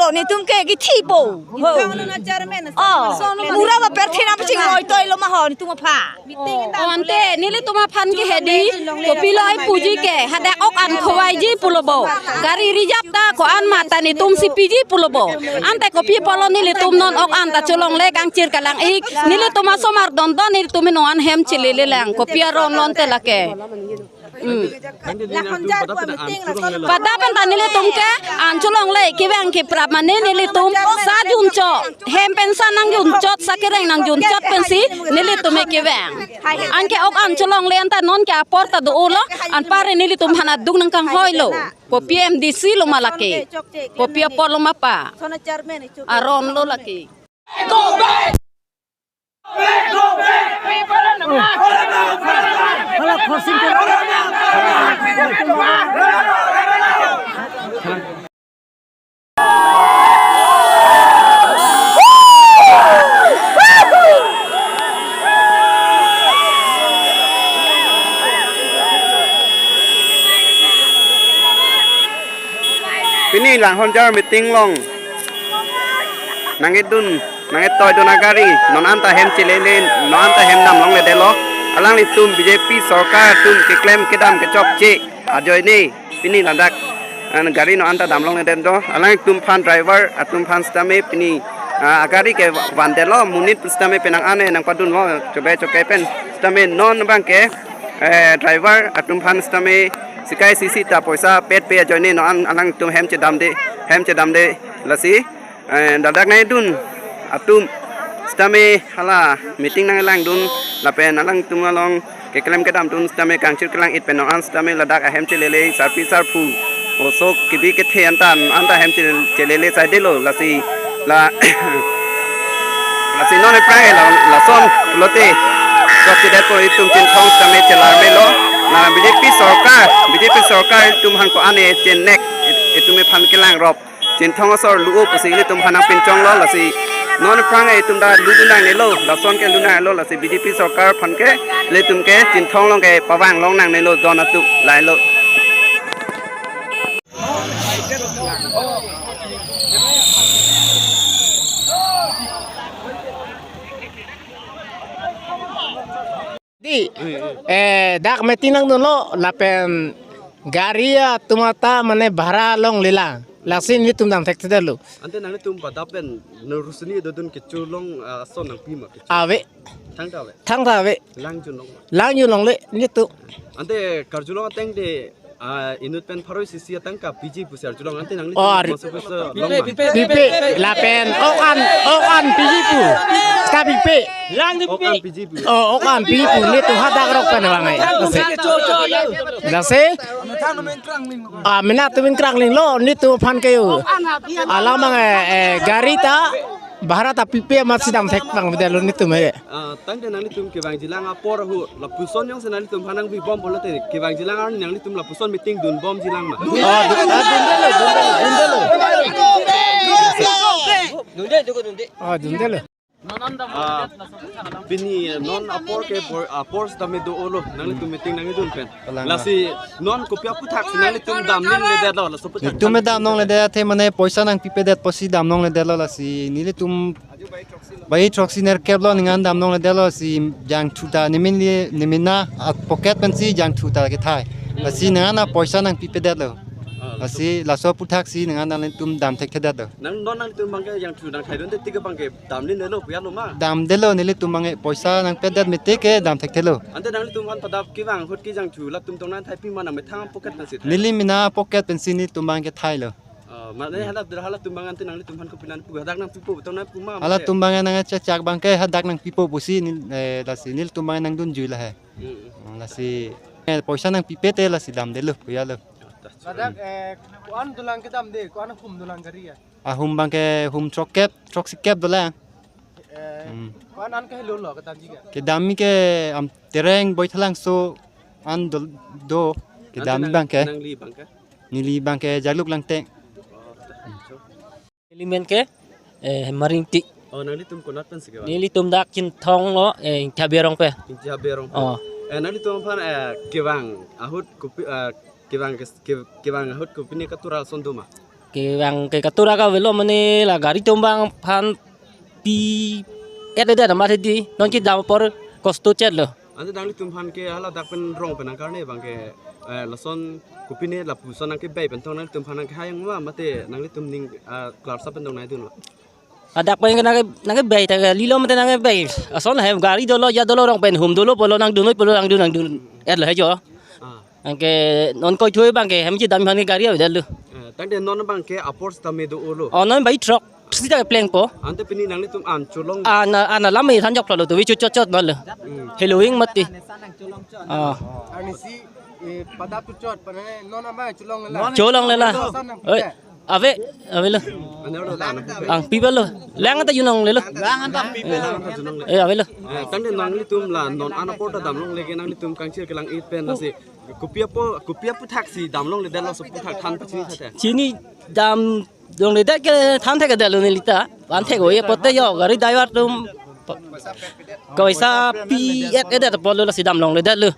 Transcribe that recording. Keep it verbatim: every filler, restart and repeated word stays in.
Netum ke kithi po. Ho. Oh, mura ba perthe na pachingoi toilo ma ho netum aphan. Oh, ante nelitum aphan ke hedi, kopilo ai puji ke, hadak ok an khovaiji pulo bo. Gari reserve ta ko-an ma ta netum si piji pulo bo. Ante kopi apotlo nelitum non ok an ta cholongle kangchir kalang-ik, nelitum asomar dondon nelitum non an hem chelele lang, kopi aron lonte lake. Hmm. Pada pen ta nelitum ke an cholongle kevang keprap mane nelitum sa junchot. Hem pen sa nangjunchot, sa kereng nangjunchot pensi nelitum ke kevang. Anke ok an cholongle anta non ke apor ta do-olo, anparke nelitum aphan aduk nangkanghoilo. Kopi M D C lo ma lake. Kopi apotlo ma pa. Aron lo lake. Pini Langhonjar meeting along nangkedun, nangketoidun agari, non anta hem chelele, non anta hem damlongledetlo. Alanglitum B J P sorkar atum keklem kedam kechokche ajoine pini ladak, eh, gari non anta damlongledetlo. Alanglitum aphan driver atum aphan sitame pini, ah, agari ke vandetlo, monit sitame penang an-e nangpadunlo, chobe choke pen sitame non abangke, eh, driver atum aphan sitame sikai sisi ta poisa petpe ajoine non an alangtum hem chedamde, hem chedamde lasi, eh, ladak nangkedun atum sitame hala meeting nanglangdun lapen alangtum along keklem kedamdun sitame kangchir kalang-ik pen non an sitame ladak ahem chelele sarpi sarpo oso kebi kethe anta, anta hem chel-, chelele saidelo lasi la lasi non aphrang la, lason pulote chokchedetpo itum Chinthong sitame chelar melo. Na B J P sorkar, B J P sorkar itum aphan ko-an-e chenek, it-, itum aphan kelangrop Chinthong asor lu-o pusi ilitum aphan nangpinchonglo lasi non aphrang itum ta ludun nangnelo, lason ke lu nangnelo lasi B J P sorkar aphan ke ilitum ke Chinthong along ke pavang long nangnelo don atum lailo. Di, eh, dak meeting nangdunlo, lapen gari atum anta mane bhara longlelang, lasi nelitum damthekthedetlo. Ante nanglitum pada pen nang rusuni dodun kecho along, ah, ason nangpi ma kecho? Ave. Thangta ave. Thangta ave. Langjun long. Langjun longle nelitum. Ante karjulong ateng de, ah, inut pen pharo isi isi atangka piji pusi arjulong, ante nanglitum Oh, ari- masuk ke se long ma? Pipe, lapen ok an, ok an piji pu. Sita pipe. Ok an piji pu. Oh, ok an piji pu. Nelitum hadak rok pen vangai. Lasi. Lasi. Ah, mena atum ingkrangling lo, nelitum aphan ke yo. Alam mang, eh, eh, gari ta, bhara ta pipe amat si damthek abang bida lo nelitum he. Ah, tangte nanglitum kevangjilang apor ahut, lapuson jongsi nanglitum aphan nangvibom pulote, kevangjilang arni nanglitum lapuson meeting dunbomjilang ma? Oh, dun, ah, dundelo, dundelo, dundelo. Dunde, dunde, dunde. Oh, dundelo. Ah, pini non apor ke apor, apor sitame do-olo, nanglitum meeting nangkedun pen. Kalang. Lasi non kopi aputhaksi nanglitum damlongledetlo, laso aputhaksi. Nelitum damlongledet athe mane poisa nangpipedet pusi damlongledetlo lasi. Nelitum baji throksi nerkep lo ningkan damlongledetlo lasi jangthu ta nemin li, nemina a-pocket pensi jangthu ta kethai. Lasi ningkan a poisa nangpipedetlo. Ah, lasi laso aputhaksi ningkan nanglitum damthekthedetlo. Nang non nanglitum abangke jangthu nangthaidunde tik abangke damlonelo, puyalo ma? Damdelo, nelitum abangke poisa nangpedet mete ke damthekthelo. Ante nanglitum aphan pada kevang ahut ke jangthu latum tong nangthai pima nangmethang pocket pensi thai? Neli mina pocket pensi nelitum abangke thailo. Ah, mane hala, halatum abang ante nanglitum aphan kopi nangpu, hadak nangpipo tong nangpu ma? Halatum abang nangchechak abangke hadak nangpipo pusi neli, eh, lasi nelitum abang nangdunjui lahai. Hmm. Hmm, lasi, eh, poisa nangpipete lasi damdelo, puyalo. Ladak, eh, ko-an dolang kedamde, ko-an ahum dolang gari ya? Ahum abangke hum throkkep, throksikep dolang. Eh, hmm. Ko-an an ke lolo kedamji ke? Kedamji ke am Tereng Boithalangso an dol-, do, kedamji abangke. Nangli abangke? Neli abangke Jaluk Langteng. Oh, ta. Neli men ke, eh, Maringtik. Oh, nanglitum konat pensi kevang? Nelitum dak Chinthong lo, eh, Ingti Habe arong pen. Ingti Habe arong pen. Oh. Eh, nanglitum aphan, eh, kevang ahut kopi, eh, kevang kes-, ke-, kevang ahut kopine katura ason do ma? Ke bang ke katura ka avelo mane la gari atum bang aphan pi-et-edet amat hedi non kedam apor kosto chet lo. Ante nanglitum aphan ke hala dak pen rong pen nangkarne bang ke, eh, lason kopine lapuson nangkebei pen tong nanglitum aphan nangkehai ma mate nanglitum ning, ah, klarsa pen tong nangdun ma? Ladak pen ke nangke, nangkebei ta ke lilo mate nangkebei. Ason hem gari dolo, ya dolo rong pen hum dolo pulo nangdun noi pulo nangdun nangdun-et lo he jo. Ah. Anke non koithui bang ke hem chedam aphan ke gari avedetlo. Eh, tangte non bang ke apor sitame do-olo. Oh, non bai throk sita plengpo. Ante pini nanglitum an cholong. An, an alam me than jok lo tu vi chot chot chot non lo. Hmm. Heloing mati. Ah. Arnisi, eh, padap tu chot, padap non ama cholonglela. Cholonglela. Oi, ave, avelo. Ante lo dan. Ang pipelo. Lang anta junong lelo. Lang anta pipelo. Eh, avelo. Eh, tangte nanglitum la non an apor ta damlongle ke nanglitum kangchir kelang-et pen lasi. Kopi apo, kopi aputhaksi damlongledetlo laso aputhak than pachini thate. Chini damlongledet ke than thekthedetlo nelita. Van thek-oi pote yo gari driver atum pa-, poisa pi-et-edet apotlo lasi damlongledetlo.